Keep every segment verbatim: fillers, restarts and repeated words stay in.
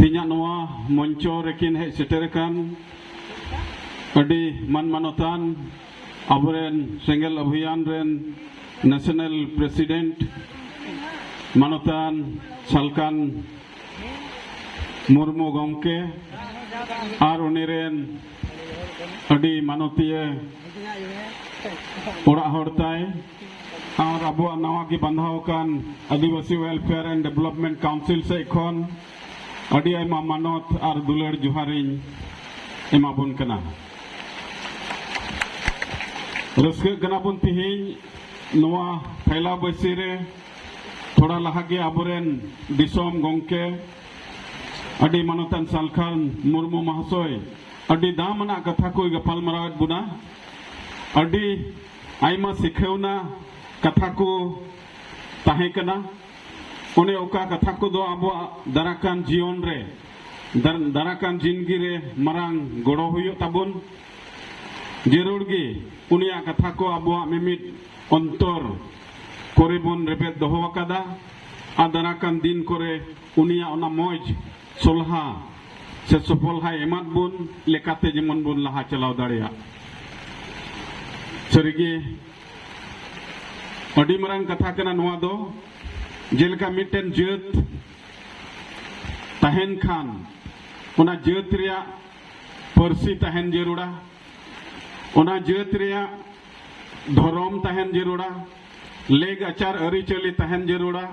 ᱛᱮᱦᱮᱧᱟᱜ ᱱᱚᱣᱟ ᱢᱚᱧᱪᱚ ᱨᱮᱠᱤᱱ ᱦᱮᱡ ᱥᱮᱴᱮᱨ ᱟᱠᱟᱱ ᱟᱹᱰᱤ ᱢᱟᱱ ᱢᱟᱱᱚᱛᱟᱱ ᱟᱵᱚᱨᱮᱱ ᱥᱮᱸᱜᱮᱞ ᱚᱵᱷᱤᱭᱟᱱ ᱨᱮᱱ ᱱᱮᱥᱱᱟᱞ ᱯᱨᱮᱥᱤᱰᱮᱱᱴ ᱢᱟᱱᱚᱛᱟᱱ ᱥᱟᱞᱠᱷᱟᱱ ᱢᱩᱨᱢᱩ ᱜᱚᱢᱠᱮ ᱟᱨ ᱩᱱᱤ ᱨᱮᱱ ᱟᱹᱰᱤ ᱢᱟᱱᱚᱛᱤᱭᱟᱹ ᱚᱲᱟᱜ ᱦᱚᱲ ᱛᱟᱭ ᱟᱨ ᱟᱵᱚᱣᱟᱜ ᱱᱟᱣᱟ ᱜᱮ ᱵᱟᱸᱫᱷᱟᱣ ᱟᱠᱟᱱ ᱟᱹᱫᱤᱵᱟᱹᱥᱤ Welfare and Development Council ᱥᱮᱫ ᱠᱷᱚᱱ ᱟᱹᱰᱤ ᱟᱭᱢᱟ ᱢᱟᱱᱚᱛ ᱟᱨ ᱫᱩᱞᱟᱹᱲ ᱡᱚᱦᱟᱨᱤᱧ ᱮᱢᱟᱵᱚᱱ ᱠᱟᱱᱟ᱾ ᱨᱟᱹᱥᱠᱟᱹᱜ ᱠᱟᱱᱟ ᱵᱚᱱ ᱛᱤᱦᱤᱧ ᱱᱚᱣᱟ ᱯᱷᱟᱭᱞᱟ ᱵᱟᱹᱭᱥᱤ ᱨᱮ᱾ ᱛᱷᱚᱲᱟ ᱞᱟᱦᱟ ᱜᱮ ᱟᱵᱚᱨᱮᱱ ᱫᱤᱥᱚᱢ ᱜᱚᱢᱠᱮ ᱟᱹᱰᱤ ᱢᱟᱱᱚᱛᱟᱱ ᱥᱟᱞᱠᱷᱟᱱ ᱢᱩᱨᱢᱩ ᱢᱟᱦᱟᱥᱚᱭ ᱟᱹᱰᱤ ᱫᱟᱢ ᱟᱱᱟᱜ ᱠᱟᱛᱷᱟ ᱠᱚᱭ ᱜᱟᱯᱟᱞᱢᱟᱨᱟᱣᱮᱫ ᱵᱚᱱᱟ᱾ ᱟᱹᱰᱤ ᱟᱭᱢᱟ ᱥᱤᱠᱷᱟᱹᱣᱱᱟ ᱠᱟᱛᱷᱟ ᱠᱚ ᱛᱟᱦᱮᱸ ᱠᱟᱱᱟ᱾ ᱚᱱᱮ ᱚᱠᱟ ᱠᱟᱛᱷᱟ ᱠᱚᱫᱚ ᱟᱵᱚᱣᱟᱜ ᱫᱟᱨᱟᱠᱟᱱ ᱡᱤᱭᱚᱱ ᱨᱮ, ᱫᱟᱨ-, ᱫᱟᱨᱟᱠᱟᱱ ᱡᱤᱱᱫᱜᱤ ᱨᱮ ᱢᱟᱨᱟᱝ ᱜᱚᱲᱚ ᱦᱩᱭᱩᱜ ᱛᱟᱵᱚᱱ᱾ ᱡᱟᱹᱨᱩᱲ ᱜᱮ ᱩᱱᱤᱭᱟᱜ ᱠᱟᱛᱷᱟ ᱠᱚ ᱟᱵᱚᱣᱟᱜ ᱢᱤᱢᱤᱫ ᱚᱱᱛᱚᱨ ᱠᱚᱨᱮ ᱵᱚᱱ ᱨᱮᱵᱮᱫ ᱫᱚᱦᱚ ᱟᱠᱟᱫᱟ᱾ ᱟᱨ ᱫᱟᱨᱟᱠᱟᱱ ᱫᱤᱱ ᱠᱚᱨᱮ ᱩᱱᱤᱭᱟᱜ ᱚᱱᱟ ᱢᱚᱡᱽ ᱥᱚᱞᱦᱟ ᱥᱮ ᱥᱚᱯᱷᱚᱞᱦᱟᱭ ᱮᱢᱟᱫ ᱵᱚᱱ ᱞᱮᱠᱟᱛᱮ ᱡᱮᱢᱚᱱ ᱵᱚᱱ ᱞᱟᱦᱟ ᱪᱟᱞᱟᱣ ᱫᱟᱲᱮᱭᱟᱜ᱾ ᱥᱟᱹᱨᱤᱜᱮ ᱟᱹᱰᱤ ᱢᱟᱨᱟᱝ ᱠᱟᱛᱷᱟ ᱠᱟᱱᱟ ᱱᱚᱣᱟ ᱫᱚ᱾ ᱡᱮᱞᱮᱠᱟ ᱢᱤᱫᱴᱮᱱ ᱡᱟᱹᱛ ᱛᱟᱦᱮᱱ ᱠᱷᱟᱱ ᱚᱱᱟ ᱡᱟᱹᱛ ᱨᱮᱭᱟᱜ ᱯᱟᱹᱨᱥᱤ ᱛᱟᱦᱮᱱ ᱡᱟᱹᱨᱩᱲᱟ, ᱚᱱᱟ ᱡᱟᱹᱛ ᱨᱮᱭᱟᱜ ᱫᱷᱚᱨᱚᱢ ᱛᱟᱦᱮᱱ ᱡᱟᱹᱨᱩᱲᱟ, ᱞᱮᱜᱽ ᱟᱪᱟᱨ ᱟᱹᱨᱤᱪᱟᱹᱞᱤ ᱛᱟᱦᱮᱱ ᱡᱟᱹᱨᱩᱲᱟ᱾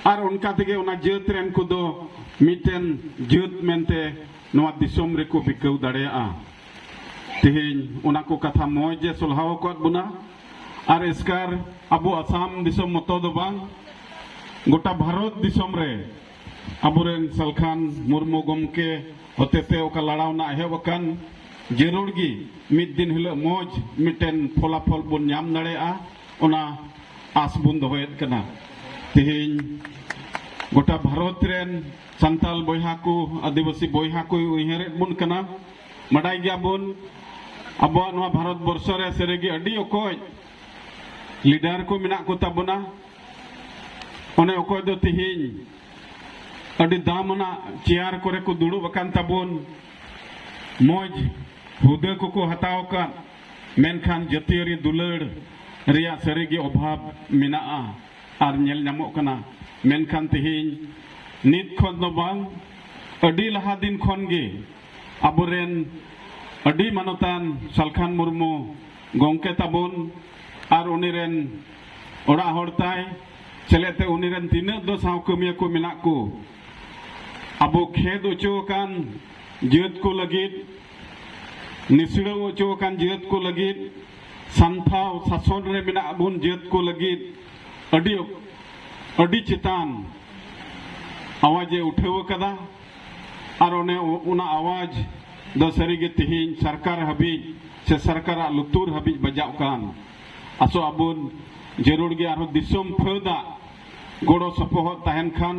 ᱟᱨ ᱚᱱᱠᱟ ᱛᱮᱜᱮ ᱚᱱᱟ ᱡᱟᱹᱛ ᱨᱮᱱ ᱠᱚᱫᱚ ᱢᱤᱫᱴᱮᱱ ᱡᱟᱹᱛ ᱢᱮᱱᱛᱮ ᱱᱚᱣᱟ ᱫᱤᱥᱚᱢ ᱨᱮᱠᱚ ᱵᱤᱠᱟᱹᱣ ᱫᱟᱲᱮᱭᱟᱜᱼᱟ᱾ ᱛᱮᱦᱮᱧ ᱚᱱᱟ ᱠᱚ ᱠᱟᱛᱷᱟ ᱢᱚᱡᱽ ᱮ ᱥᱚᱞᱦᱟᱣ ᱟᱠᱟᱫ ᱵᱚᱱᱟ᱾ ᱟᱨ ᱮᱥᱠᱟᱨ ᱟᱵᱚ ᱟᱥᱟᱢ ᱫᱤᱥᱚᱢ ᱢᱚᱛᱚ ᱫᱚ ᱵᱟᱝ, ᱜᱚᱴᱟ ᱵᱷᱟᱨᱚᱛ ᱫᱤᱥᱚᱢ ᱨᱮ ᱟᱵᱚᱨᱮᱱ ᱥᱟᱞᱠᱷᱟᱱ ᱢᱩᱨᱢᱩ ᱜᱚᱢᱠᱮ ᱦᱚᱛᱮᱛᱮ ᱚᱠᱟ ᱞᱟᱲᱟᱣᱱᱟ ᱮᱦᱚᱵ ᱟᱠᱟᱱ, ᱡᱟᱹᱨᱩᱲ ᱜᱮ ᱢᱤᱫ ᱫᱤᱱ ᱦᱤᱞᱳᱜ ᱢᱚᱡᱽ ᱢᱤᱫᱴᱮᱱ ᱯᱷᱚᱞᱟᱯᱷᱚᱞ ᱵᱚᱱ ᱧᱟᱢ ᱫᱟᱲᱮᱭᱟᱜᱼᱟ, ᱚᱱᱟ ᱟᱸᱥ ᱵᱚᱱ ᱫᱚᱦᱚᱭᱮᱫ ᱠᱟᱱᱟ᱾ ᱛᱮᱦᱮᱧ ᱜᱚᱴᱟ ᱵᱷᱟᱨᱚᱛ ᱨᱮᱱ ᱥᱟᱱᱛᱟᱞ ᱵᱚᱭᱦᱟ ᱠᱚ, ᱟᱹᱫᱤᱵᱟᱹᱥᱤ ᱵᱚᱭᱦᱟ ᱠᱚᱭ ᱩᱭᱦᱟᱹᱨᱮᱫ ᱵᱚᱱ ᱠᱟᱱᱟ᱾ ᱵᱟᱰᱟᱭ ᱜᱮᱭᱟᱵᱚᱱ, ᱟᱵᱚᱣᱟᱜ ᱱᱚᱣᱟ ᱵᱷᱟᱨᱚᱛ ᱵᱚᱨᱥᱚ ᱨᱮ ᱥᱟᱹᱨᱤᱜᱮ ᱟᱹᱰᱤ ᱚᱠᱚᱡ ᱞᱤᱰᱟᱨ ᱠᱚ ᱢᱮᱱᱟᱜ ᱠᱚ ᱛᱟᱵᱚᱱᱟ᱾ ᱚᱱᱮ ᱚᱠᱚᱭ ᱫᱚ ᱛᱮᱦᱮᱧ ᱟᱹᱰᱤ ᱫᱟᱢ ᱟᱱᱟᱜ ᱪᱮᱭᱟᱨ ᱠᱚᱨᱮ ᱠᱚ ᱫᱩᱲᱩᱵ ᱟᱠᱟᱱ ᱛᱟᱵᱚᱱ, ᱢᱚᱡᱽ ᱦᱩᱫᱟᱹ ᱠᱚᱠᱚ ᱦᱟᱛᱟᱣ ᱟᱠᱟᱫ, ᱢᱮᱱᱠᱷᱟᱱ ᱡᱟᱹᱛᱤᱭᱟᱹᱨᱤ ᱫᱩᱞᱟᱹᱲ ᱨᱮᱭᱟᱜ ᱥᱟᱹᱨᱤᱜᱮ ᱚᱵᱷᱟᱵᱽ ᱢᱮᱱᱟᱜᱼᱟ ᱟᱨ ᱧᱮᱞ ᱧᱟᱢᱚᱜ ᱠᱟᱱᱟ᱾ ᱢᱮᱱᱠᱷᱟᱱ ᱛᱮᱦᱮᱧ ᱱᱤᱛ ᱠᱷᱚᱱ ᱫᱚ ᱵᱟᱝ, ᱟᱹᱰᱤ ᱞᱟᱦᱟ ᱫᱤᱱ ᱠᱷᱚᱱ ᱜᱮ ᱟᱵᱚᱨᱮᱱ ᱟᱹᱰᱤ ᱢᱟᱱᱚᱛᱟᱱ ᱥᱟᱞᱠᱷᱟᱱ ᱢᱩᱨᱢᱩ ᱜᱚᱢᱠᱮ ᱛᱟᱵᱚᱱ ᱟᱨ ᱩᱱᱤ ᱨᱮᱱ ᱚᱲᱟᱜ ᱦᱚᱲ ᱛᱟᱭ ᱥᱮᱞᱮᱫ ᱛᱮ ᱩᱱᱤ ᱨᱮᱱ ᱛᱤᱱᱟᱹᱜ ᱫᱚ ᱥᱟᱶ ᱠᱟᱹᱢᱤᱭᱟᱹ ᱠᱚ ᱢᱮᱱᱟᱜ ᱠᱚ, ᱟᱵᱚ ᱠᱷᱮᱫ ᱦᱚᱪᱚ ᱟᱠᱟᱱ ᱡᱟᱹᱛ ᱠᱚ ᱞᱟᱹᱜᱤᱫ, ᱱᱤᱥᱲᱟᱹᱣ ᱦᱚᱪᱚ ᱟᱠᱟᱱ ᱡᱟᱹᱛ ᱠᱚ ᱞᱟᱹᱜᱤᱫ, ᱥᱟᱱᱛᱷᱟᱣ ᱥᱟᱥᱚᱱ ᱨᱮ ᱢᱮᱱᱟᱜ ᱵᱚᱱ ᱡᱟᱹᱛ ᱠᱚ ᱞᱟᱹᱜᱤᱫ ᱟᱹᱰᱤ, ᱟᱹᱰᱤ ᱪᱮᱛᱟᱱ ᱟᱣᱟᱡᱽ ᱮ ᱩᱴᱷᱟᱹᱣ ᱟᱠᱟᱫᱟ᱾ ᱟᱨ ᱚᱱᱮ ᱚᱱᱟ ᱟᱣᱟᱡᱽ ᱫᱚ ᱥᱟᱹᱨᱤᱜᱮ ᱛᱮᱦᱮᱧ ᱥᱚᱨᱠᱟᱨ ᱦᱟᱹᱵᱤᱡ ᱥᱮ ᱥᱚᱨᱠᱟᱨᱟᱜ ᱞᱩᱛᱩᱨ ᱦᱟᱹᱵᱤᱡ ᱵᱟᱡᱟᱜ ᱠᱟᱱ᱾ ᱟᱥᱚᱜ ᱟᱵᱚᱱ ᱡᱟᱹᱨᱩᱲ ᱜᱮ ᱟᱨᱦᱚᱸ ᱫᱤᱥᱚᱢ ᱯᱷᱟᱹᱫᱟᱜ ᱜᱚᱲᱚ ᱥᱚᱯᱚᱦᱚᱫ ᱛᱟᱦᱮᱱ ᱠᱷᱟᱱ,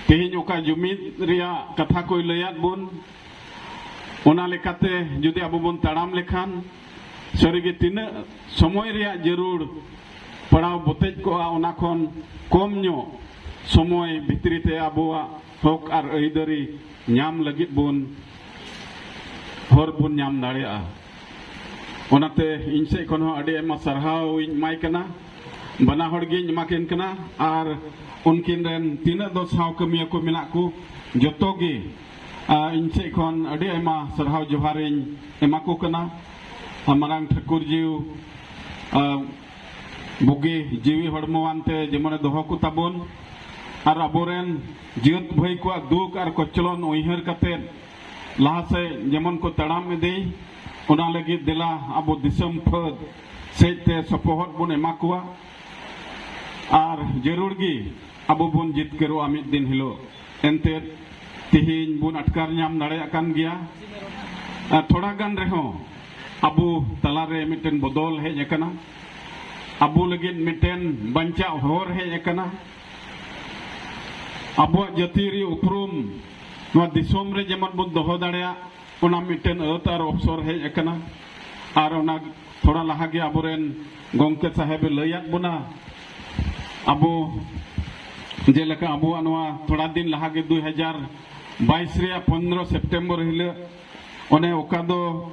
ᱛᱮᱦᱮᱧ ᱚᱠᱟ ᱡᱩᱢᱤᱫ ᱨᱮᱭᱟᱜ ᱠᱟᱛᱷᱟ ᱠᱚᱭ ᱞᱟᱹᱭᱟᱫ ᱵᱚᱱ, ᱚᱱᱟ ᱞᱮᱠᱟᱛᱮ ᱡᱩᱫᱤ ᱟᱵᱚ ᱵᱚᱱ ᱛᱟᱲᱟᱢ ᱞᱮᱠᱷᱟᱱ, ᱥᱟᱹᱨᱤᱜᱮ ᱛᱤᱱᱟᱹᱜ ᱥᱚᱢᱚᱭ ᱨᱮᱭᱟᱜ ᱡᱟᱹᱨᱩᱲ ᱯᱟᱲᱟᱣ ᱵᱚᱛᱮᱡ ᱠᱚᱜᱼᱟ, ᱚᱱᱟ ᱠᱷᱚᱱ ᱠᱚᱢ ᱧᱚᱜ ᱥᱚᱢᱚᱭ ᱵᱷᱤᱛᱨᱤ ᱛᱮ ᱟᱵᱚᱣᱟᱜ ᱦᱚᱠ ᱟᱨ ᱟᱹᱭᱫᱟᱹᱨᱤ ᱧᱟᱢ ᱞᱟᱹᱜᱤᱫ ᱵᱚᱱ ᱦᱚᱨ ᱵᱚᱱ ᱧᱟᱢ ᱫᱟᱲᱮᱭᱟᱜᱼᱟ᱾ ᱚᱱᱟᱛᱮ ᱤᱧ ᱥᱮᱫ ᱠᱷᱚᱱ ᱦᱚᱸ ᱟᱹᱰᱤ ᱟᱭᱢᱟ ᱥᱟᱨᱦᱟᱣ ᱤᱧ ᱮᱢᱟᱭ ᱠᱟᱱᱟ, ᱵᱟᱱᱟ ᱦᱚᱲ ᱜᱤᱧ ᱮᱢᱟ ᱠᱤᱱ ᱠᱟᱱᱟ᱾ ᱟᱨ ᱩᱱᱠᱤᱱ ᱨᱮᱱ ᱛᱤᱱᱟᱹᱜ ᱫᱚ ᱥᱟᱶ ᱠᱟᱹᱢᱤᱭᱟᱹ ᱠᱚ ᱢᱮᱱᱟᱜ ᱠᱚ, ᱡᱚᱛᱚ ᱜᱮ ᱟᱨ ᱤᱧ ᱥᱮᱫ ᱠᱷᱚᱱ ᱟᱹᱰᱤ ᱟᱭᱢᱟ ᱥᱟᱨᱦᱟᱣ ᱡᱚᱦᱟᱨ ᱤᱧ ᱮᱢᱟ ᱠᱚ ᱠᱟᱱᱟ᱾ ᱟᱨ ᱢᱟᱨᱟᱝ ᱴᱷᱟᱹᱠᱩᱨ ᱡᱤᱣ, ᱟᱨ ᱵᱩᱜᱤ ᱡᱤᱣᱤ ᱦᱚᱲᱢᱚᱣᱟᱱ ᱛᱮ ᱡᱮᱢᱚᱱᱮ ᱫᱚᱦᱚ ᱠᱚ ᱛᱟᱵᱚᱱ, ᱟᱨ ᱟᱵᱚᱨᱮᱱ ᱡᱟᱹᱛ ᱵᱷᱟᱹᱭ ᱠᱚᱣᱟᱜ ᱫᱩᱠ ᱟᱨ ᱠᱚᱪᱞᱚᱱ ᱩᱭᱦᱟᱹᱨ ᱠᱟᱛᱮ ᱞᱟᱦᱟ ᱥᱮᱫ ᱡᱮᱢᱚᱱ ᱠᱚ ᱛᱟᱲᱟᱢ ᱤᱫᱤ, ᱚᱱᱟ ᱞᱟᱹᱜᱤᱫ ᱫᱮᱞᱟ ᱟᱵᱚ ᱫᱤᱥᱚᱢ ᱯᱷᱟᱹᱫ ᱥᱮᱫ ᱛᱮ ᱥᱚᱯᱚᱦᱚᱫ ᱵᱚᱱ ᱮᱢᱟ ᱠᱚᱣᱟ᱾ ᱟᱨ ᱡᱟᱹᱨᱩᱲ ᱜᱮ ᱟᱵᱚ ᱵᱚᱱ ᱡᱤᱛᱠᱟᱹᱨᱚᱜᱼᱟ ᱢᱤᱫ ᱫᱤᱱ ᱦᱤᱞᱳᱜ᱾ ᱮᱱᱛᱮᱫ ᱛᱮᱦᱮᱧ ᱵᱚᱱ ᱟᱴᱠᱟᱨ ᱧᱟᱢ ᱫᱟᱲᱮᱭᱟᱜ ᱠᱟᱱ ᱜᱮᱭᱟ᱾ ᱟᱨ ᱛᱷᱚᱲᱟ ᱜᱟᱱ ᱨᱮᱦᱚᱸ ᱟᱵᱚ ᱛᱟᱞᱟᱨᱮ ᱢᱤᱫᱴᱮᱱ ᱵᱚᱫᱚᱞ ᱦᱮᱡ ᱟᱠᱟᱱᱟ᱾ ᱟᱵᱚ ᱞᱟᱹᱜᱤᱫ ᱢᱤᱫᱴᱮᱱ ᱵᱟᱧᱪᱟᱣ ᱦᱚᱨ ᱦᱮᱡ ᱟᱠᱟᱱᱟ᱾ ᱟᱵᱚᱣᱟᱜ ᱡᱟᱹᱛᱤᱭᱟᱹᱨᱤ ᱩᱯᱨᱩᱢ ᱱᱚᱣᱟ ᱫᱤᱥᱚᱢ ᱨᱮ ᱡᱮᱢᱚᱱ ᱵᱚᱱ ᱫᱚᱦᱚ ᱫᱟᱲᱮᱭᱟᱜ, ᱚᱱᱟ ᱢᱤᱫᱴᱮᱱ ᱟᱹᱛ ᱟᱨ ᱚᱯᱥᱚᱨ ᱦᱮᱡ ᱟᱠᱟᱱᱟ᱾ ᱟᱨ ᱚᱱᱟ ᱛᱷᱚᱲᱟ ᱞᱟᱦᱟ ᱜᱮ ᱟᱵᱚᱨᱮᱱ ᱜᱚᱢᱠᱮ ᱥᱟᱦᱮᱵᱮ ᱞᱟᱹᱭᱟᱫ ᱵᱚᱱᱟ, ᱟᱵᱚ ᱡᱮᱞᱮᱠᱟ ᱟᱵᱚᱣᱟᱜ ᱱᱚᱣᱟ ᱛᱷᱚᱲᱟ ᱫᱤᱱ ᱞᱟᱦᱟ ᱜᱮ ᱫᱩᱭ ᱦᱟᱡᱟᱨ ᱵᱟᱭᱤᱥ ᱨᱮᱭᱟᱜ ᱯᱚᱱᱫᱽᱨᱚ ᱥᱮᱯᱴᱮᱢᱵᱚᱨ ᱦᱤᱞᱳᱜ ᱚᱱᱮ ᱚᱠᱟ ᱫᱚ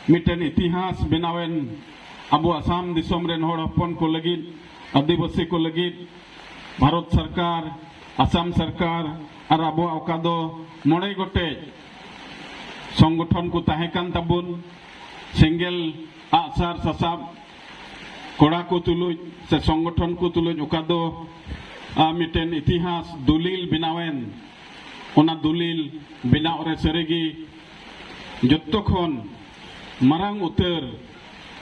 ᱢᱤᱫᱴᱮᱱ ᱤᱛᱤᱦᱟᱥ ᱵᱮᱱᱟᱣᱮᱱ ᱟᱵᱚ ᱟᱥᱟᱢ ᱫᱤᱥᱚᱢ ᱨᱮᱱ ᱦᱚᱲ ᱦᱚᱯᱚᱱ ᱠᱚ ᱞᱟᱹᱜᱤᱫ, ᱟᱹᱫᱤᱵᱟᱹᱥᱤ ᱠᱚ ᱞᱟᱹᱜᱤᱫ, ᱵᱷᱟᱨᱚᱛ ᱥᱚᱨᱠᱟᱨ, ᱟᱥᱟᱢ ᱥᱚᱨᱠᱟᱨ ᱟᱨ ᱟᱵᱚᱣᱟᱜ ᱚᱠᱟ ᱫᱚ ᱢᱚᱬᱮ ᱜᱚᱴᱮᱡ ᱥᱚᱝᱜᱚᱴᱷᱚᱱ ᱠᱚ ᱛᱟᱦᱮᱸ ᱠᱟᱱ ᱛᱟᱵᱚᱱ, ᱥᱮᱸᱜᱮᱞ ᱟᱜᱼᱥᱟᱨ ᱥᱟᱥᱟᱵ ᱠᱚᱲᱟ ᱠᱚ ᱛᱩᱞᱩᱡ ᱥᱮ ᱥᱚᱝᱜᱚᱴᱷᱚᱱ ᱠᱚ ᱛᱩᱞᱩᱡ ᱚᱠᱟ ᱫᱚ, ᱟ, ᱢᱤᱫᱴᱮᱱ ᱤᱛᱤᱦᱟᱥ ᱫᱚᱞᱤᱞ ᱵᱮᱱᱟᱣᱮᱱ, ᱚᱱᱟ ᱫᱚᱞᱤᱞ ᱵᱮᱱᱟᱣ ᱨᱮ ᱥᱟᱹᱨᱤᱜᱮ ᱡᱚᱛᱚ ᱠᱷᱚᱱ ᱢᱟᱨᱟᱝ ᱩᱛᱟᱹᱨ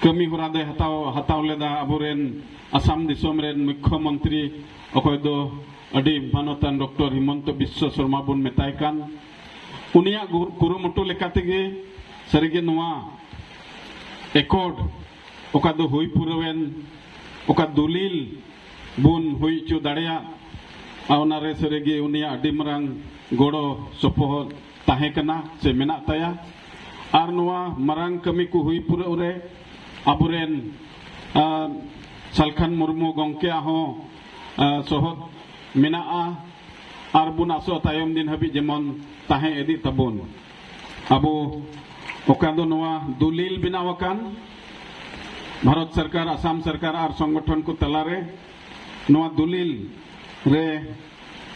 ᱠᱟᱹᱢᱤ ᱦᱚᱨᱟ ᱫᱚᱭ ᱦᱟᱛᱟᱣ, ᱦᱟᱛᱟᱣ ᱞᱮᱫᱟ ᱟᱵᱚᱨᱮᱱ ᱟᱥᱟᱢ ᱫᱤᱥᱚᱢ ᱨᱮᱱ ᱢᱩᱠᱷᱭᱚ ᱢᱚᱱᱛᱨᱤ, ᱚᱠᱚᱭ ᱫᱚ ᱟᱹᱰᱤ ᱢᱟᱱᱚᱛᱟᱱ ᱰᱚᱠᱴᱚᱨ ᱦᱤᱢᱚᱱᱛᱚ ᱵᱤᱥᱥᱚ ᱥᱚᱨᱢᱟ ᱵᱚᱱ ᱢᱮᱛᱟᱭ ᱠᱟᱱ᱾ ᱩᱱᱤᱭᱟᱜ ᱜᱩ-, ᱠᱩᱨᱩᱢᱩᱴᱩ ᱞᱮᱠᱟ ᱛᱮᱜᱮ ᱥᱟᱹᱨᱤᱜᱮ ᱱᱚᱣᱟ ᱮᱠᱚᱨᱰ ᱚᱠᱟ ᱫᱚ ᱦᱩᱭ ᱯᱩᱨᱟᱹᱣᱮᱱ, ᱚᱠᱟ ᱫᱚᱞᱤᱞ ᱵᱚᱱ ᱦᱩᱭ ᱦᱚᱪᱚ ᱫᱟᱲᱮᱭᱟᱜ, ᱟᱨ ᱚᱱᱟᱨᱮ ᱥᱟᱹᱨᱤᱜᱮ ᱩᱱᱤᱭᱟᱜ ᱟᱹᱰᱤ ᱢᱟᱨᱟᱝ ᱜᱚᱲᱚ ᱥᱚᱯᱚᱦᱚᱫ ᱛᱟᱦᱮᱸ ᱠᱟᱱᱟ ᱥᱮ ᱢᱮᱱᱟᱜ ᱛᱟᱭᱟ᱾ ᱟᱨ ᱱᱚᱣᱟ ᱢᱟᱨᱟᱝ ᱠᱟᱹᱢᱤ ᱠᱚ ᱦᱩᱭ ᱯᱩᱨᱟᱹᱣ ᱨᱮ ᱟᱵᱚᱨᱮᱱ, ᱟ, ᱥᱟᱞᱠᱷᱟᱱ ᱢᱩᱨᱢᱩ ᱜᱚᱢᱠᱮᱭᱟᱜ ᱦᱚᱸ, ᱟ, ᱥᱚᱦᱚᱫ ᱢᱮᱱᱟᱜᱼᱟ᱾ ᱟᱨ ᱵᱚᱱ ᱟᱥᱚᱜᱼᱟ ᱛᱟᱭᱚᱢ ᱫᱤᱱ ᱦᱟᱹᱵᱤᱡ ᱡᱮᱢᱚᱱ ᱛᱟᱦᱮᱸ ᱤᱫᱤᱜ ᱛᱟᱵᱚᱱ᱾ ᱟᱵᱚ ᱚᱠᱟ ᱫᱚ ᱱᱚᱣᱟ ᱫᱚᱞᱤᱞ ᱵᱮᱱᱟᱣ ᱟᱠᱟᱱ ᱵᱷᱟᱨᱚᱛ ᱥᱚᱨᱠᱟᱨ, ᱟᱥᱟᱢ ᱥᱚᱨᱠᱟᱨ ᱟᱨ ᱥᱚᱝᱜᱚᱴᱷᱚᱱ ᱠᱚ ᱛᱟᱞᱟᱨᱮ ᱱᱚᱣᱟ ᱫᱚᱞᱤᱞ ᱨᱮ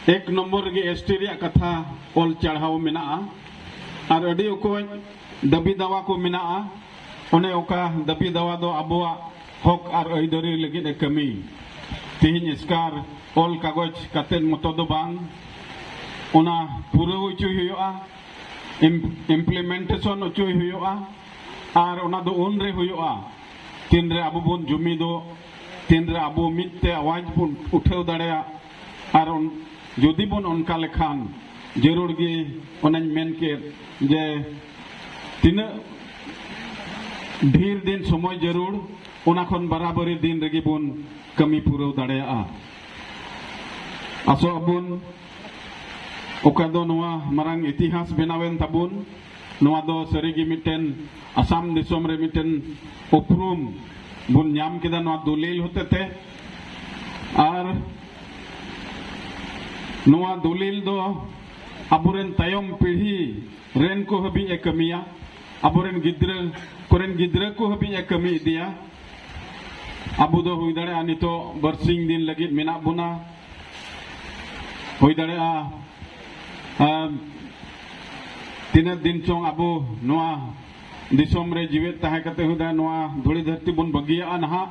ᱮᱠ ᱱᱚᱢᱵᱚᱨ ᱨᱮᱜᱮ ᱮᱥ ᱴᱤ ᱨᱮᱭᱟᱜ ᱠᱟᱛᱷᱟ ᱚᱞ ᱪᱟᱲᱦᱟᱣ ᱢᱮᱱᱟᱜᱼᱟ᱾ ᱟᱨ ᱟᱹᱰᱤ ᱚᱠᱚᱡ ᱫᱟᱹᱵᱤ ᱫᱟᱣᱟ ᱠᱚ ᱢᱮᱱᱟᱜᱼᱟ᱾ ᱚᱱᱮ ᱚᱠᱟ ᱫᱟᱹᱵᱤ ᱫᱟᱣᱟ ᱫᱚ ᱟᱵᱚᱣᱟᱜ ᱦᱚᱠ ᱟᱨ ᱟᱹᱭᱫᱟᱹᱨᱤ ᱞᱟᱹᱜᱤᱫ ᱮ ᱠᱟᱹᱢᱤ᱾ ᱛᱮᱦᱮᱧ ᱮᱥᱠᱟᱨ ᱚᱞ ᱠᱟᱜᱚᱡᱽ ᱠᱟᱛᱮᱫ ᱢᱚᱛᱚ ᱫᱚ ᱵᱟᱝ, ᱚᱱᱟ ᱯᱩᱨᱟᱹᱣ ᱦᱚᱪᱚᱭ ᱦᱩᱭᱩᱜᱼᱟ, ᱤᱢ-, implementation ᱦᱚᱪᱚᱭ ᱦᱩᱭᱩᱜᱼᱟ᱾ ᱟᱨ ᱚᱱᱟ ᱫᱚ ᱩᱱ ᱨᱮ ᱦᱩᱭᱩᱜᱼᱟ, ᱛᱤᱱ ᱨᱮ ᱟᱵᱚ ᱵᱚᱱ ᱡᱩᱢᱤᱫᱚᱜ, ᱛᱤᱱ ᱨᱮ ᱟᱵᱚ ᱢᱤᱫ ᱛᱮ ᱟᱣᱟᱡᱽ ᱵᱚᱱ ᱩᱴᱷᱟᱹᱣ ᱫᱟᱲᱮᱭᱟᱜ᱾ ᱟᱨ ᱚᱱ-, ᱡᱩᱫᱤ ᱵᱚᱱ ᱚᱱᱠᱟ ᱞᱮᱠᱷᱟᱱ, ᱡᱟᱹᱨᱩᱲ ᱜᱮ ᱚᱱᱟᱧ ᱢᱮᱱ ᱠᱮᱫ ᱡᱮ ᱛᱤᱱᱟᱹᱜ ᱰᱷᱮᱨ ᱫᱤᱱ ᱥᱚᱢᱚᱭ ᱡᱟᱹᱨᱩᱲ, ᱚᱱᱟ ᱠᱷᱚᱱ ᱵᱟᱨᱟᱵᱟᱹᱨᱤ ᱫᱤᱱ ᱨᱮᱜᱮ ᱵᱚᱱ ᱠᱟᱹᱢᱤ ᱯᱩᱨᱟᱹᱣ ᱫᱟᱲᱮᱭᱟᱜᱼᱟ᱾ ᱟᱥᱚᱜ ᱟᱵᱚᱱ ᱚᱠᱟ ᱫᱚ ᱱᱚᱣᱟ ᱢᱟᱨᱟᱝ ᱤᱛᱤᱦᱟᱥ ᱵᱮᱱᱟᱣᱮᱱ ᱛᱟᱵᱚᱱ, ᱱᱚᱣᱟ ᱫᱚ ᱥᱟᱹᱨᱤᱜᱮ ᱢᱤᱫᱴᱮᱱ ᱟᱥᱟᱢ ᱫᱤᱥᱚᱢ ᱨᱮ ᱢᱤᱫᱴᱮᱱ ᱩᱯᱨᱩᱢ ᱵᱚᱱ ᱧᱟᱢ ᱠᱮᱫᱟ ᱱᱚᱣᱟ ᱫᱚᱞᱤᱞ ᱦᱚᱛᱮᱛᱮ᱾ ᱟᱨ ᱱᱚᱣᱟ ᱫᱚᱞᱤᱞ ᱫᱚ ᱟᱵᱚᱨᱮᱱ ᱛᱟᱭᱚᱢ ᱯᱤᱲᱦᱤ ᱨᱮᱱ ᱠᱚ ᱦᱟᱹᱵᱤᱡ ᱮ ᱠᱟᱹᱢᱤᱭᱟ, ᱟᱵᱚᱨᱮᱱ ᱜᱤᱫᱽᱨᱟᱹ ᱠᱚᱨᱮᱱ ᱜᱤᱫᱽᱨᱟᱹ ᱠᱚ ᱦᱟᱹᱵᱤᱡ ᱮ ᱠᱟᱹᱢᱤ ᱤᱫᱤᱭᱟ᱾ ᱟᱵᱚ ᱫᱚ ᱦᱩᱭ ᱫᱟᱲᱮᱭᱟᱜᱼᱟ ᱱᱤᱛᱚᱜ ᱵᱟᱨᱥᱤᱧ ᱫᱤᱱ ᱞᱟᱹᱜᱤᱫ ᱢᱮᱱᱟᱜ ᱵᱚᱱᱟ, ᱦᱩᱭ ᱫᱟᱲᱮᱭᱟᱜᱼᱟ ᱟᱨ ᱛᱤᱱᱟᱹᱜ ᱫᱤᱱ ᱪᱚᱝ ᱟᱵᱚ ᱱᱚᱣᱟ ᱫᱤᱥᱚᱢ ᱨᱮ ᱡᱤᱣᱮᱫ ᱛᱟᱦᱮᱸ ᱠᱟᱛᱮ ᱦᱩᱭ ᱫᱟᱲᱮᱭᱟᱜᱼᱟ ᱱᱚᱣᱟ ᱫᱷᱩᱲᱤ ᱫᱷᱟᱹᱨᱛᱤ ᱵᱚᱱ ᱵᱟᱹᱜᱤᱭᱟᱜᱼᱟ ᱱᱟᱦᱟᱜ,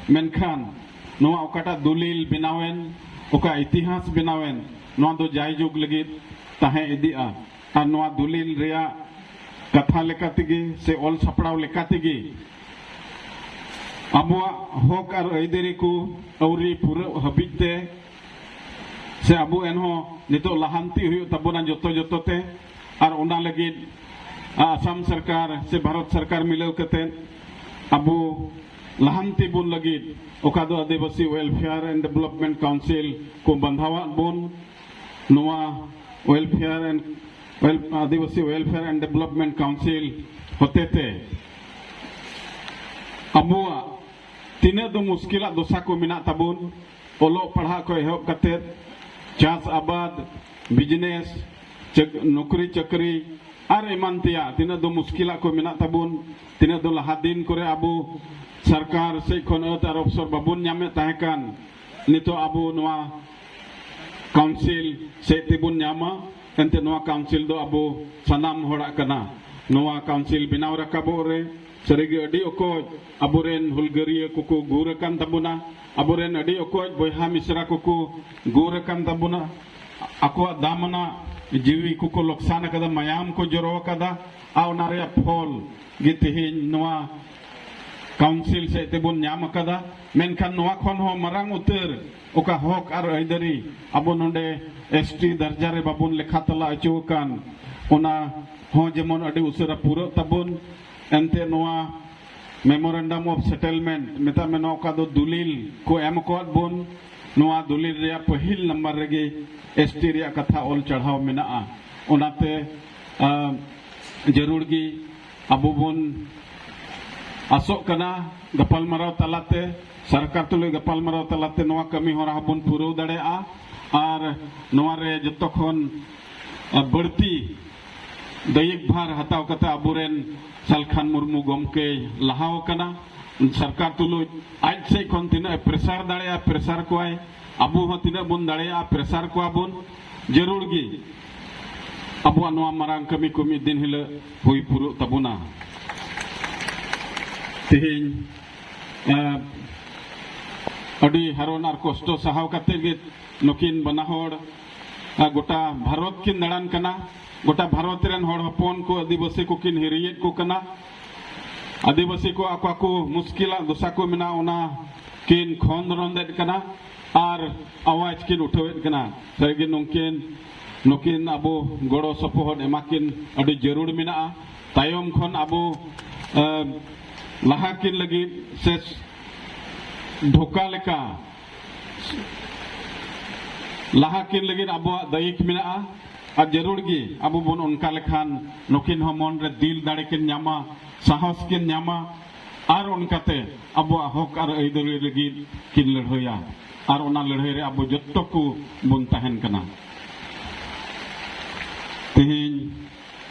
ᱢᱮᱱᱠᱷᱟᱱ ᱱᱚᱣᱟ ᱚᱠᱟᱴᱟᱜ ᱫᱚᱞᱤᱞ ᱵᱮᱱᱟᱣᱮᱱ, ᱚᱠᱟ ᱤᱛᱤᱦᱟᱥ ᱵᱮᱱᱟᱣᱮᱱ, ᱱᱚᱣᱟ ᱫᱚ ᱡᱟᱭᱡᱩᱜᱽ ᱞᱟᱹᱜᱤᱫ ᱛᱟᱦᱮᱸ ᱤᱫᱤᱜᱼᱟ᱾ ᱟᱨ ᱱᱚᱣᱟ ᱫᱚᱞᱤᱞ ᱨᱮᱭᱟᱜ ᱠᱟᱛᱷᱟ ᱞᱮᱠᱟ ᱛᱮᱜᱮ ᱥᱮ ᱚᱞ ᱥᱟᱯᱲᱟᱣ ᱞᱮᱠᱟ ᱛᱮᱜᱮ ᱟᱵᱚᱣᱟᱜ ᱦᱚᱠ ᱟᱨ ᱟᱹᱭᱫᱟᱹᱨᱤ ᱠᱚ ᱟᱹᱣᱨᱤ ᱯᱩᱨᱟᱹᱜ ᱦᱟᱹᱵᱤᱡ ᱛᱮ ᱥᱮ ᱟᱵᱚ ᱮᱱᱦᱚᱸ ᱱᱤᱛᱚᱜ ᱞᱟᱦᱟᱱᱛᱤ ᱦᱩᱭᱩᱜ ᱛᱟᱵᱚᱱᱟ ᱡᱚᱛᱚ ᱡᱚᱛᱚ ᱛᱮ᱾ ᱟᱨ ᱚᱱᱟ ᱞᱟᱹᱜᱤᱫ ᱟᱥᱟᱢ ᱥᱚᱨᱠᱟᱨ ᱥᱮ ᱵᱷᱟᱨᱚᱛ ᱥᱚᱨᱠᱟᱨ ᱢᱤᱞᱟᱹᱣ ᱠᱟᱛᱮ ᱟᱵᱚ ᱞᱟᱦᱟᱱᱛᱤ ᱵᱚᱱ ᱞᱟᱹᱜᱤᱫ ᱚᱠᱟ ᱫᱚ ᱟᱹᱫᱤᱵᱟᱹᱥᱤ Welfare and Development Council ᱠᱚ ᱵᱟᱸᱫᱷᱟᱣᱟᱜ ᱵᱚᱱ, ᱱᱚᱣᱟ Welfare and Wel- Adivasi Welfare and Development Council ᱦᱚᱛᱮᱛᱮ ᱟᱵᱚᱣᱟᱜ ᱛᱤᱱᱟᱹᱜ ᱫᱚ ᱢᱩᱥᱠᱤᱞᱟᱜ ᱫᱚᱥᱟ ᱠᱚ ᱢᱮᱱᱟᱜ ᱛᱟᱵᱚᱱ, ᱚᱞᱚᱜ ᱯᱟᱲᱦᱟᱜ ᱠᱷᱚᱱ ᱮᱦᱚᱵ ᱠᱟᱛᱮ ᱪᱟᱥ ᱟᱵᱟᱫ, business, ᱪᱟᱹᱠ- ᱱᱚᱠᱨᱤ ᱪᱟᱹᱠᱨᱤ ᱟᱨ ᱮᱢᱟᱱ ᱛᱮᱭᱟᱜ ᱛᱤᱱᱟᱹᱜ ᱫᱚ ᱢᱩᱥᱠᱤᱞᱟᱜ ᱠᱚ ᱢᱮᱱᱟᱜ ᱛᱟᱵᱚᱱ, ᱛᱤᱱᱟᱹᱜ ᱫᱚ ᱞᱟᱦᱟ ᱫᱤᱱ ᱠᱚᱨᱮ ᱟᱵᱚ ᱥᱚᱨᱠᱟᱨ ᱥᱮᱫ ᱠᱷᱚᱱ ᱟᱹᱛ ᱟᱨ ᱚᱯᱥᱚᱨ ᱵᱟᱵᱚᱱ ᱧᱟᱢᱮᱫ ᱛᱟᱦᱮᱸ ᱠᱟᱱ, ᱱᱤᱛᱚᱜ ᱟᱵᱚ ᱱᱚᱣᱟ council ᱥᱮᱫ ᱛᱮᱵᱚᱱ ᱧᱟᱢᱟ᱾ ᱮᱱᱛᱮ ᱱᱚᱣᱟ council ᱫᱚ ᱟᱵᱚ ᱥᱟᱱᱟᱢ ᱦᱚᱲᱟᱜ ᱠᱟᱱᱟ᱾ ᱱᱚᱣᱟ council ᱵᱮᱱᱟᱣ ᱨᱟᱠᱟᱵᱚᱜ ᱨᱮ ᱥᱟᱹᱨᱤᱜᱮ ᱟᱹᱰᱤ ᱚᱠᱚᱡ ᱟᱵᱚᱨᱮᱱ ᱦᱩᱞᱜᱟᱹᱨᱤᱭᱟᱹ ᱠᱚᱠᱚ ᱜᱩᱨ ᱟᱠᱟᱱ ᱛᱟᱵᱚᱱᱟ, ᱟᱵᱚᱨᱮᱱ ᱟᱹᱰᱤ ᱚᱠᱚᱡ ᱵᱚᱭᱦᱟ ᱢᱤᱥᱨᱟ ᱠᱚᱠᱚ ᱜᱩᱨ ᱟᱠᱟᱱ ᱛᱟᱵᱚᱱᱟ, ᱟᱠᱚᱣᱟᱜ ᱫᱟᱢᱟᱱᱟᱜ ᱡᱤᱣᱤ ᱠᱚᱠᱚ ᱞᱚᱠᱥᱟᱱ ᱟᱠᱟᱫᱟ, ᱢᱟᱭᱟᱢ ᱠᱚ ᱡᱚᱨᱚ ᱟᱠᱟᱫᱟ, ᱟᱨ ᱚᱱᱟ ᱨᱮᱭᱟᱜ ᱯᱷᱚᱞ ᱜᱮ ᱛᱮᱦᱮᱧ ᱱᱚᱣᱟ council ᱥᱮᱫ ᱛᱮᱵᱚᱱ ᱧᱟᱢ ᱟᱠᱟᱫᱟ᱾ ᱢᱮᱱᱠᱷᱟᱱ ᱱᱚᱣᱟ ᱠᱷᱚᱱ ᱦᱚᱸ ᱢᱟᱨᱟᱝ ᱩᱛᱟᱹᱨ ᱚᱠᱟ ᱦᱚᱠ ᱟᱨ ᱟᱹᱭᱫᱟᱹᱨᱤ ᱟᱵᱚ ᱱᱚᱰᱮ S T ᱫᱟᱨᱡᱟ ᱨᱮ ᱵᱟᱵᱚᱱ ᱞᱮᱠᱷᱟ ᱛᱟᱞᱟ ᱦᱚᱪᱚ ᱟᱠᱟᱱ, ᱚᱱᱟ ᱦᱚᱸ ᱡᱮᱢᱚᱱ ᱟᱹᱰᱤ ᱩᱥᱟᱹᱨᱟ ᱯᱩᱨᱟᱹᱜ ᱛᱟᱵᱚᱱ᱾ ᱮᱱᱛᱮ ᱱᱚᱣᱟ Memorandum of Settlement ᱢᱮᱛᱟᱜ ᱢᱮ, ᱱᱚᱣᱟ ᱚᱠᱟ ᱫᱚ ᱫᱚᱞᱤᱞ ᱠᱚ ᱮᱢ ᱟᱠᱟᱫ ᱵᱚᱱ, ᱱᱚᱣᱟ ᱫᱚᱞᱤᱞ ᱨᱮᱭᱟᱜ ᱯᱟᱹᱦᱤᱞ ᱱᱟᱢᱵᱟᱨ ᱨᱮᱜᱮ S T ᱨᱮᱭᱟᱜ ᱠᱟᱛᱷᱟ ᱚᱞ ᱪᱟᱲᱦᱟᱣ ᱢᱮᱱᱟᱜᱼᱟ᱾ ᱚᱱᱟᱛᱮ ᱟ, ᱡᱟᱹᱨᱩᱲ ᱜᱮ ᱟᱵᱚ ᱵᱚᱱ ᱟᱥᱚᱜ ᱠᱟᱱᱟ ᱜᱟᱯᱟᱞᱢᱟᱨᱟᱣ ᱛᱟᱞᱟᱛᱮ, ᱥᱚᱨᱠᱟᱨ ᱛᱩᱞᱩᱡ ᱜᱟᱯᱟᱞᱢᱟᱨᱟᱣ ᱛᱟᱞᱟᱛᱮ ᱱᱚᱣᱟ ᱠᱟᱹᱢᱤ ᱦᱚᱨᱟ ᱦᱚᱸᱵᱚᱱ ᱯᱩᱨᱟᱹᱣ ᱫᱟᱲᱮᱭᱟᱜᱼᱟ᱾ ᱟᱨ ᱱᱚᱣᱟ ᱨᱮ ᱡᱚᱛᱚ ᱠᱷᱚᱱ ᱵᱟᱹᱲᱛᱤ ᱫᱟᱹᱭᱤᱠ ᱵᱷᱟᱨ ᱦᱟᱛᱟᱣ ᱠᱟᱛᱮ ᱟᱵᱚᱨᱮᱱ ᱥᱟᱞᱠᱷᱟᱱ ᱢᱩᱨᱢᱩ ᱜᱚᱢᱠᱮᱭ ᱞᱟᱦᱟᱣ ᱟᱠᱟᱱᱟ᱾ ᱥᱚᱨᱠᱟᱨ ᱛᱩᱞᱩᱡ ᱟᱡ ᱥᱮᱫ ᱠᱷᱚᱱ ᱛᱤᱱᱟᱹᱜ ᱮ ᱯᱨᱮᱥᱟᱨ ᱫᱟᱲᱮᱭᱟᱜᱼᱟ, ᱯᱨᱮᱥᱟᱨ ᱠᱚᱣᱟᱭ᱾ ᱟᱵᱚ ᱦᱚᱸ ᱛᱤᱱᱟᱹᱜ ᱵᱚᱱ ᱫᱟᱲᱮᱭᱟᱜᱼᱟ, ᱯᱨᱮᱥᱟᱨ ᱠᱚᱣᱟ ᱵᱚᱱ᱾ ᱡᱟᱹᱨᱩᱲ ᱜᱮ ᱟᱵᱚᱣᱟᱜ ᱱᱚᱣᱟ ᱢᱟᱨᱟᱝ ᱠᱟᱹᱢᱤ ᱠᱚ ᱢᱤᱫ ᱫᱤᱱ ᱦᱤᱞᱳᱜ ᱦᱩᱭ ᱯᱩᱨᱟᱹᱜ ᱛᱟᱵᱚᱱᱟ᱾ ᱛᱮᱦᱮᱧ, ᱮ, ᱟᱹᱰᱤ ᱦᱟᱨᱚᱱ ᱟᱨ ᱠᱚᱥᱴᱚ ᱥᱟᱦᱟᱣ ᱠᱟᱛᱮ ᱜᱮ ᱱᱩᱠᱤᱱ ᱵᱟᱱᱟ ᱦᱚᱲ, ᱮ, ᱜᱚᱴᱟ ᱵᱷᱟᱨᱚᱛ ᱠᱤᱱ ᱫᱟᱬᱟᱱ ᱠᱟᱱᱟ᱾ ᱜᱚᱴᱟ ᱵᱷᱟᱨᱚᱛ ᱨᱮᱱ ᱦᱚᱲ ᱦᱚᱯᱚᱱ ᱠᱚ, ᱟᱹᱫᱤᱵᱟᱹᱥᱤ ᱠᱚᱠᱤᱱ ᱦᱤᱨᱤᱭᱮᱫ ᱠᱚ ᱠᱟᱱᱟ᱾ ᱟᱹᱫᱤᱵᱟᱹᱥᱤ ᱠᱚ ᱟᱠᱚ ᱠᱚ ᱢᱩᱥᱠᱤᱞᱟᱜ ᱫᱚᱥᱟ ᱠᱚ ᱢᱮᱱᱟᱜᱼᱟ, ᱚᱱᱟ ᱠᱤᱱ ᱠᱷᱚᱸᱫᱽᱨᱚᱸᱫᱮᱫ ᱠᱟᱱᱟ ᱟᱨ ᱟᱣᱟᱡᱽ ᱠᱤᱱ ᱩᱴᱷᱟᱹᱣᱮᱫ ᱠᱟᱱᱟ᱾ ᱥᱟᱹᱨᱤᱜᱮ ᱱᱩᱠᱤᱱ, ᱱᱩᱠᱤᱱ ᱟᱵᱚ ᱜᱚᱲᱚ ᱥᱚᱯᱚᱦᱚᱫ ᱮᱢᱟ ᱠᱤᱱ ᱟᱹᱰᱤ ᱡᱟᱹᱨᱩᱲ ᱢᱮᱱᱟᱜᱼᱟ᱾ ᱛᱟᱭᱚᱢ ᱠᱷᱚᱱ ᱟᱵᱚ, ᱮ, ᱞᱟᱦᱟ ᱠᱤᱱ ᱞᱟᱹᱜᱤᱫ ᱥᱮ ᱫᱷᱳᱠᱟ ᱞᱮᱠᱟ ᱞᱟᱦᱟ ᱠᱤᱱ ᱞᱟᱹᱜᱤᱫ ᱟᱵᱚᱣᱟᱜ ᱫᱟᱹᱭᱤᱠ ᱢᱮᱱᱟᱜᱼᱟ᱾ ᱟᱨ ᱡᱟᱹᱨᱩᱲ ᱜᱮ ᱟᱵᱚ ᱵᱚᱱ ᱚᱱᱠᱟ ᱞᱮᱠᱷᱟᱱ ᱱᱩᱠᱤᱱ ᱦᱚᱸ ᱢᱚᱱ ᱨᱮ ᱫᱤᱞ ᱫᱟᱲᱮ ᱠᱤᱱ ᱧᱟᱢᱟ, ᱥᱟᱦᱚᱥ ᱠᱤᱱ ᱧᱟᱢᱟ᱾ ᱟᱨ ᱚᱱᱠᱟᱛᱮ ᱟᱵᱚᱣᱟᱜ ᱦᱚᱠ ᱟᱨ ᱟᱹᱭᱫᱟᱹᱨᱤ ᱞᱟᱹᱜᱤᱫ ᱠᱤᱱ ᱞᱟᱹᱲᱦᱟᱹᱭᱟ᱾ ᱟᱨ ᱚᱱᱟ ᱞᱟᱹᱲᱦᱟᱹᱭ ᱨᱮ ᱟᱵᱚ ᱡᱚᱛᱚ ᱠᱚ ᱵᱚᱱ ᱛᱟᱦᱮᱱ ᱠᱟᱱᱟ᱾ ᱛᱮᱦᱮᱧ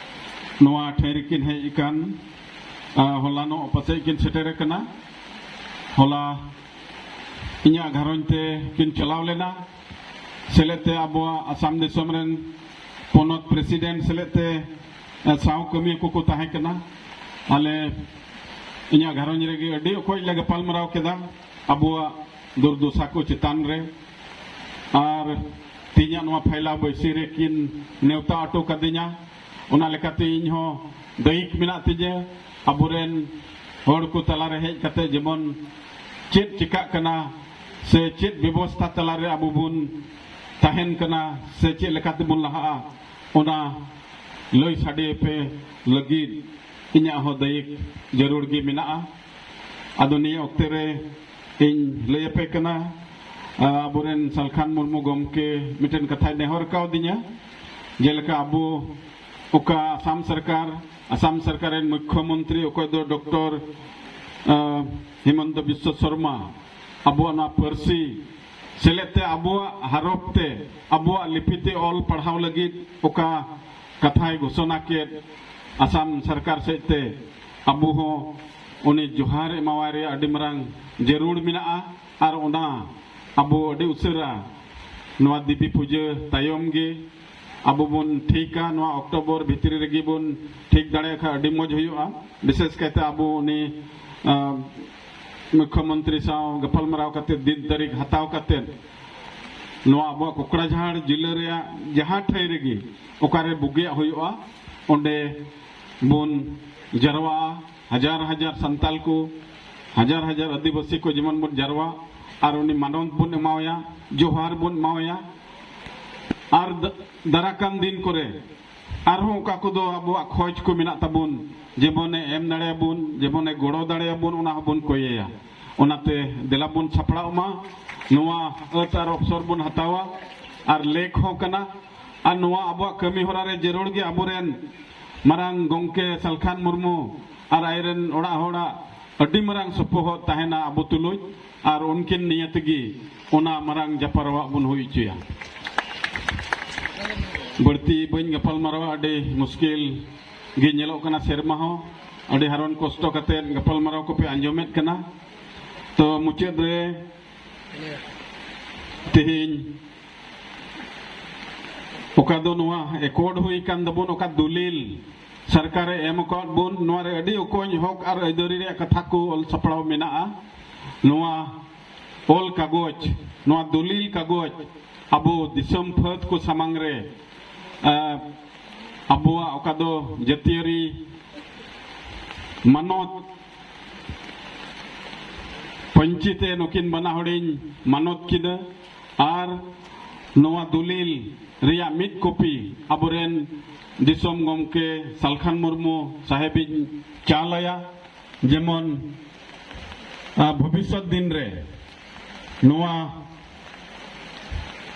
ᱱᱚᱣᱟ ᱴᱷᱟᱹᱭ ᱨᱮᱠᱤᱱ ᱦᱮᱡ ᱟᱠᱟᱱ, ᱟ, ᱦᱚᱞᱟᱱᱚᱜ ᱯᱟᱥᱮᱡ ᱠᱤᱱ ᱥᱮᱴᱮᱨ ᱟᱠᱟᱱᱟ᱾ ᱦᱚᱞᱟ ᱤᱧᱟᱹᱜ ᱜᱷᱟᱨᱚᱸᱡᱽ ᱛᱮ ᱠᱤᱱ ᱪᱟᱞᱟᱣ ᱞᱮᱱᱟ, ᱥᱮᱞᱮᱫ ᱛᱮ ᱟᱵᱚᱣᱟᱜ ᱟᱥᱟᱢ ᱫᱤᱥᱚᱢ ᱨᱮᱱ ᱯᱚᱱᱚᱛ ᱯᱨᱮᱥᱤᱰᱮᱱᱴ ᱥᱮᱞᱮᱫ ᱛᱮ, ᱮ, ᱥᱟᱶ ᱠᱟᱹᱢᱤᱭᱟᱹ ᱠᱚᱠᱚ ᱛᱟᱦᱮᱸ ᱠᱟᱱᱟ᱾ ᱟᱞᱮ, ᱤᱧᱟᱹᱜ ᱜᱷᱟᱨᱚᱸᱡᱽ ᱨᱮᱜᱮ ᱟᱹᱰᱤ ᱚᱠᱚᱡ ᱞᱮ ᱜᱟᱯᱟᱞᱢᱟᱨᱟᱣ ᱠᱮᱫᱟ ᱟᱵᱚᱣᱟᱜ ᱫᱩᱨᱫᱚᱥᱟ ᱠᱚ ᱪᱮᱛᱟᱱ ᱨᱮ᱾ ᱟᱨ ᱛᱮᱦᱮᱧᱟᱜ ᱱᱚᱣᱟ ᱯᱷᱟᱭᱞᱟ ᱵᱟᱹᱭᱥᱤ ᱨᱮ ᱠᱤᱱ ᱱᱮᱣᱛᱟ ᱦᱚᱴᱚ ᱠᱟᱹᱫᱤᱧᱟ᱾ ᱚᱱᱟ ᱞᱮᱠᱟᱛᱮ ᱤᱧ ᱦᱚᱸ ᱫᱟᱹᱭᱤᱠ ᱢᱮᱱᱟᱜ ᱛᱤᱧᱟᱹ ᱟᱵᱚᱨᱮᱱ ᱦᱚᱲ ᱠᱚ ᱛᱟᱞᱟᱨᱮ ᱦᱮᱡ ᱠᱟᱛᱮ ᱡᱮᱢᱚᱱ ᱪᱮᱫ ᱪᱤᱠᱟᱜ ᱠᱟᱱᱟ ᱥᱮ ᱪᱮᱫ ᱵᱮᱵᱚᱥᱛᱷᱟ ᱛᱟᱞᱟᱨᱮ ᱟᱵᱚ ᱵᱚᱱ ᱛᱟᱦᱮᱱ ᱠᱟᱱᱟ ᱥᱮ ᱪᱮᱫ ᱞᱮᱠᱟ ᱛᱮᱵᱚᱱ ᱞᱟᱦᱟᱜᱼᱟ, ᱚᱱᱟ ᱞᱟᱹᱭ ᱥᱟᱰᱮ ᱯᱮ ᱞᱟᱹᱜᱤᱫ ᱤᱧᱟᱹᱜ ᱦᱚᱸ ᱫᱟᱹᱭᱤᱠ ᱡᱟᱹᱨᱩᱲ ᱜᱮ ᱢᱮᱱᱟᱜᱼᱟ᱾ ᱟᱫᱚ ᱱᱤᱭᱟᱹ ᱚᱠᱛᱮ ᱨᱮ ᱤᱧ ᱞᱟᱹᱭ ᱟᱯᱮ ᱠᱟᱱᱟ, ᱟ, ᱟᱵᱚᱨᱮᱱ ᱥᱟᱞᱠᱷᱟᱱ ᱢᱩᱨᱢᱩ ᱜᱚᱢᱠᱮ ᱢᱤᱫᱴᱮᱱ ᱠᱟᱛᱷᱟᱭ ᱱᱮᱦᱚᱨ ᱠᱟᱣᱫᱤᱧᱟ, ᱡᱮᱞᱮᱠᱟ ᱟᱵᱚ ᱚᱠᱟ ᱟᱥᱟᱢ ᱥᱚᱨᱠᱟᱨ, ᱟᱥᱟᱢ ᱥᱚᱨᱠᱟᱨ ᱨᱮᱱ ᱢᱩᱠᱷᱭᱚ ᱢᱚᱱᱛᱨᱤ ᱚᱠᱚᱭ ᱫᱚ ᱰᱚᱠᱴᱚᱨ, ᱟ, ᱦᱤᱢᱚᱱᱛᱚ ᱵᱤᱥᱥᱚ ᱥᱚᱨᱢᱟ ᱟᱵᱚᱣᱟᱜ ᱱᱚᱣᱟ ᱯᱟᱹᱨᱥᱤ ᱥᱮᱞᱮᱫ ᱛᱮ ᱟᱵᱚᱣᱟᱜ ᱦᱟᱨᱚᱯ ᱛᱮ, ᱟᱵᱚᱣᱟᱜ ᱞᱤᱯᱤ ᱛᱮ ᱚᱞ ᱯᱟᱲᱦᱟᱣ ᱞᱟᱹᱜᱤᱫ ᱚᱠᱟ ᱠᱟᱛᱷᱟᱭ ᱜᱷᱳᱥᱚᱱᱟ ᱠᱮᱫ ᱟᱥᱟᱢ ᱥᱚᱨᱠᱟᱨ ᱥᱮᱫ ᱛᱮ, ᱟᱵᱚ ᱦᱚᱸ ᱩᱱᱤ ᱡᱚᱦᱟᱨ ᱮᱢᱟᱣᱟᱭ ᱨᱮᱭᱟᱜ ᱟᱹᱰᱤ ᱢᱟᱨᱟᱝ ᱡᱟᱹᱨᱩᱲ ᱢᱮᱱᱟᱜᱼᱟ᱾ ᱟᱨ ᱚᱱᱟ ᱟᱵᱚ ᱟᱹᱰᱤ ᱩᱥᱟᱹᱨᱟ ᱱᱚᱣᱟ ᱫᱮᱵᱤ ᱯᱩᱡᱟᱹ ᱛᱟᱭᱚᱢ ᱜᱮ ᱟᱵᱚ ᱵᱚᱱ ᱴᱷᱤᱠᱟ, ᱱᱚᱣᱟ ᱚᱠᱴᱳᱵᱚᱨ ᱵᱷᱤᱛᱨᱤ ᱨᱮᱜᱮ ᱵᱚᱱ ᱴᱷᱤᱠ ᱫᱟᱲᱮᱭᱟᱜ ᱠᱷᱟᱱ ᱟᱹᱰᱤ ᱢᱚᱡᱽ ᱦᱩᱭᱩᱜᱼᱟ᱾ ᱵᱤᱥᱮᱥ ᱠᱟᱭᱛᱮ ᱟᱵᱚ ᱩᱱᱤ, ᱟᱸ, ᱢᱩᱠᱷᱭᱚᱢᱚᱱᱛᱨᱤ ᱥᱟᱶ ᱜᱟᱯᱟᱞᱢᱟᱨᱟᱣ ᱠᱟᱛᱮ, ᱫᱤᱱ ᱛᱟᱹᱨᱤᱠᱷ ᱦᱟᱛᱟᱣ ᱠᱟᱛᱮ, ᱱᱚᱣᱟ ᱟᱵᱚᱣᱟᱜ ᱠᱚᱠᱲᱟᱡᱷᱟᱲ ᱡᱤᱞᱟᱹ ᱨᱮᱭᱟᱜ ᱡᱟᱦᱟᱸ ᱴᱷᱟᱹᱭ ᱨᱮᱜᱮ ᱚᱠᱟᱨᱮ ᱵᱩᱜᱤᱭᱟᱜ ᱦᱩᱭᱩᱜᱼᱟ, ᱚᱸᱰᱮ ᱵᱚᱱ ᱡᱟᱨᱣᱟᱜᱼᱟ᱾ ᱦᱟᱡᱟᱨ ᱦᱟᱡᱟᱨ ᱥᱟᱱᱛᱟᱞ ᱠᱚ, ᱦᱟᱡᱟᱨ ᱦᱟᱡᱟᱨ ᱟᱹᱫᱤᱵᱟᱹᱥᱤ ᱠᱚ ᱡᱮᱢᱚᱱ ᱵᱚᱱ ᱡᱟᱨᱣᱟ, ᱟᱨ ᱩᱱᱤ ᱢᱟᱱᱚᱛ ᱵᱚᱱ ᱮᱢᱟᱣᱟᱭᱟ, ᱡᱚᱦᱟᱨ ᱵᱚᱱ ᱮᱢᱟᱣᱟᱭᱟ᱾ ᱟᱨ ᱫ-, ᱫᱟᱨᱟᱠᱟᱱ ᱫᱤᱱ ᱠᱚᱨᱮ ᱟᱨᱦᱚᱸ ᱚᱠᱟ ᱠᱚᱫᱚ ᱟᱵᱚᱣᱟᱜ ᱠᱷᱚᱡᱽ ᱠᱚ ᱢᱮᱱᱟᱜ ᱛᱟᱵᱚᱱ, ᱡᱮᱢᱚᱱᱮ ᱮᱢ ᱫᱟᱲᱮᱭᱟᱵᱚᱱ, ᱡᱮᱢᱚᱱᱮ ᱜᱚᱲᱚ ᱫᱟᱲᱮᱭᱟᱵᱚᱱ, ᱚᱱᱟ ᱦᱚᱸᱵᱚᱱ ᱠᱚᱭᱮᱭᱟ᱾ ᱚᱱᱟᱛᱮ ᱫᱮᱞᱟ ᱵᱚᱱ ᱥᱟᱯᱲᱟᱣ ᱢᱟ᱾ ᱱᱚᱣᱟ ᱟᱹᱛ ᱟᱨ ᱚᱯᱥᱚᱨ ᱵᱚᱱ ᱦᱟᱛᱟᱣᱟ᱾ ᱟᱨ ᱞᱮᱠ ᱦᱚᱸ ᱠᱟᱱᱟ᱾ ᱟᱨ ᱱᱚᱣᱟ ᱟᱵᱚᱣᱟᱜ ᱠᱟᱹᱢᱤ ᱦᱚᱨᱟ ᱨᱮ ᱡᱟᱹᱨᱩᱲ ᱜᱮ ᱟᱵᱚᱨᱮᱱ ᱢᱟᱨᱟᱝ ᱜᱚᱢᱠᱮ ᱥᱟᱞᱠᱷᱟᱱ ᱢᱩᱨᱢᱩ ᱟᱨ ᱟᱡᱨᱮᱱ ᱚᱲᱟᱜ ᱦᱚᱲᱟᱜ ᱟᱹᱰᱤ ᱢᱟᱨᱟᱝ ᱥᱚᱯᱚᱦᱚᱫ ᱛᱟᱦᱮᱱᱟ ᱟᱵᱚ ᱛᱩᱞᱩᱡ᱾ ᱟᱨ ᱩᱱᱠᱤᱱ ᱱᱤᱭᱟᱹ ᱛᱮᱜᱮ ᱚᱱᱟ ᱢᱟᱨᱟᱝ ᱡᱟᱯᱟᱨᱣᱟᱜ ᱵᱚᱱ ᱦᱩᱭ ᱦᱚᱪᱚᱭᱟ᱾ ᱵᱟᱹᱲᱛᱤ ᱵᱟᱹᱧ ᱜᱟᱯᱟᱞ ᱢᱟᱨᱟᱣᱟ, ᱟᱹᱰᱤ ᱢᱩᱥᱠᱤᱞ ᱜᱮ ᱧᱮᱞᱚᱜ ᱠᱟᱱᱟ᱾ ᱥᱮᱨᱢᱟ ᱦᱚᱸ ᱟᱹᱰᱤ ᱦᱟᱨᱚᱱ ᱠᱚᱥᱴᱚ ᱠᱟᱛᱮ ᱜᱟᱯᱟᱞ ᱢᱟᱨᱟᱣ ᱠᱚᱯᱮ ᱟᱸᱡᱚᱢᱮᱫ ᱠᱟᱱᱟ᱾ ᱛᱚ ᱢᱩᱪᱟᱹᱫ ᱨᱮ ᱛᱮᱦᱮᱧ ᱚᱠᱟ ᱫᱚ ᱱᱚᱣᱟ ᱮᱠᱚᱨᱰ ᱦᱩᱭ ᱠᱟᱱ ᱛᱟᱵᱚᱱ, ᱚᱠᱟ ᱫᱚᱞᱤᱞ ᱥᱚᱨᱠᱟᱨᱮ ᱮᱢ ᱟᱠᱟᱫ ᱵᱚᱱ, ᱱᱚᱣᱟ ᱨᱮ ᱟᱹᱰᱤ ᱚᱠᱚᱡ ᱦᱚᱠ ᱟᱨ ᱟᱹᱭᱫᱟᱹᱨᱤ ᱨᱮᱭᱟᱜ ᱠᱟᱛᱷᱟ ᱠᱚ ᱚᱞ ᱥᱟᱯᱲᱟᱣ ᱢᱮᱱᱟᱜᱼᱟ᱾ ᱱᱚᱣᱟ ᱚᱞ ᱠᱟᱜᱚᱡᱽ, ᱱᱚᱣᱟ ᱫᱚᱞᱤᱞ ᱠᱟᱜᱚᱡᱽ ᱟᱵᱚ ᱫᱤᱥᱚᱢ ᱯᱷᱟᱹᱫ ᱠᱚ ᱥᱟᱢᱟᱝ ᱨᱮ, ᱮ, ᱟᱵᱚᱣᱟᱜ ᱚᱠᱟ ᱫᱚ ᱡᱟᱹᱛᱤᱭᱟᱹᱨᱤ ᱢᱟᱱᱚᱛ ᱯᱟᱹᱧᱪᱤ ᱛᱮ ᱱᱩᱠᱤᱱ ᱵᱟᱱᱟ ᱦᱚᱲᱤᱧ ᱢᱟᱱᱚᱛ ᱠᱤᱱᱟᱹ᱾ ᱟᱨ ᱱᱚᱣᱟ ᱫᱚᱞᱤᱞ ᱨᱮᱭᱟᱜ ᱢᱤᱫ ᱠᱚᱯᱤ ᱟᱵᱚᱨᱮᱱ ᱫᱤᱥᱚᱢ ᱜᱚᱢᱠᱮ ᱥᱟᱞᱠᱷᱟᱱ ᱢᱩᱨᱢᱩ ᱥᱟᱦᱮᱵᱤᱧ ᱪᱟᱞ ᱟᱭᱟ᱾ ᱡᱮᱢᱚᱱ, ᱟ, ᱵᱷᱚᱵᱤᱥᱥᱚᱛ ᱫᱤᱱ ᱨᱮ ᱱᱚᱣᱟ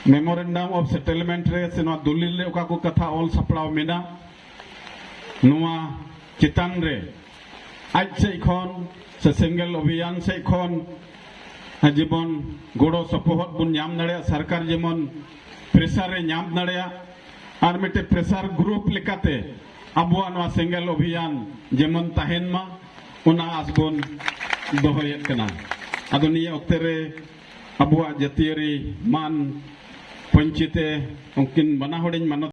Memorandum of Settlement ᱨᱮ ᱥᱮ ᱱᱚᱣᱟ ᱫᱚᱞᱤᱞ ᱨᱮ ᱚᱠᱟ ᱠᱚ ᱠᱟᱛᱷᱟ ᱚᱞ ᱥᱟᱯᱲᱟᱣ ᱢᱮᱱᱟᱜ, ᱱᱚᱣᱟ ᱪᱮᱛᱟᱱ ᱨᱮ ᱟᱡ ᱥᱮᱫ ᱠᱷᱚᱱ ᱥᱮ ᱥᱮᱸᱜᱮᱞ ᱚᱵᱷᱤᱭᱟᱱ ᱥᱮᱫ ᱠᱷᱚᱱ ᱡᱮᱢᱚᱱ ᱜᱚᱲᱚ ᱥᱚᱯᱚᱦᱚᱫ ᱵᱚᱱ ᱧᱟᱢ ᱫᱟᱲᱮᱭᱟᱜ, ᱥᱚᱨᱠᱟᱨ ᱡᱮᱢᱚᱱ ᱯᱨᱮᱥᱟᱨ ᱮ ᱧᱟᱢ ᱫᱟᱲᱮᱭᱟᱜ, ᱟᱨ ᱢᱤᱫᱴᱮᱱ ᱯᱨᱮᱥᱟᱨ ᱜᱨᱩᱯ ᱞᱮᱠᱟᱛᱮ ᱟᱵᱚᱣᱟᱜ ᱱᱚᱣᱟ ᱥᱮᱸᱜᱮᱞ ᱚᱵᱷᱤᱭᱟᱱ ᱡᱮᱢᱚᱱ ᱛᱟᱦᱮᱱ ᱢᱟ, ᱚᱱᱟ ᱟᱥ ᱵᱚᱱ ᱫᱚᱦᱚᱭᱮᱫ ᱠᱟᱱᱟ᱾ ᱟᱫᱚ ᱱᱤᱭᱟᱹ ᱚᱠᱛᱮ ᱨᱮ ᱟᱵᱚᱣᱟᱜ ᱡᱟᱹᱛᱤᱭᱟᱹᱨᱤ ᱢᱟᱱ ᱯᱚᱧᱪᱤᱛᱮ ᱩᱱᱠᱤᱱ ᱵᱟᱱᱟ ᱦᱚᱲᱤᱧ ᱢᱟᱱᱚᱛ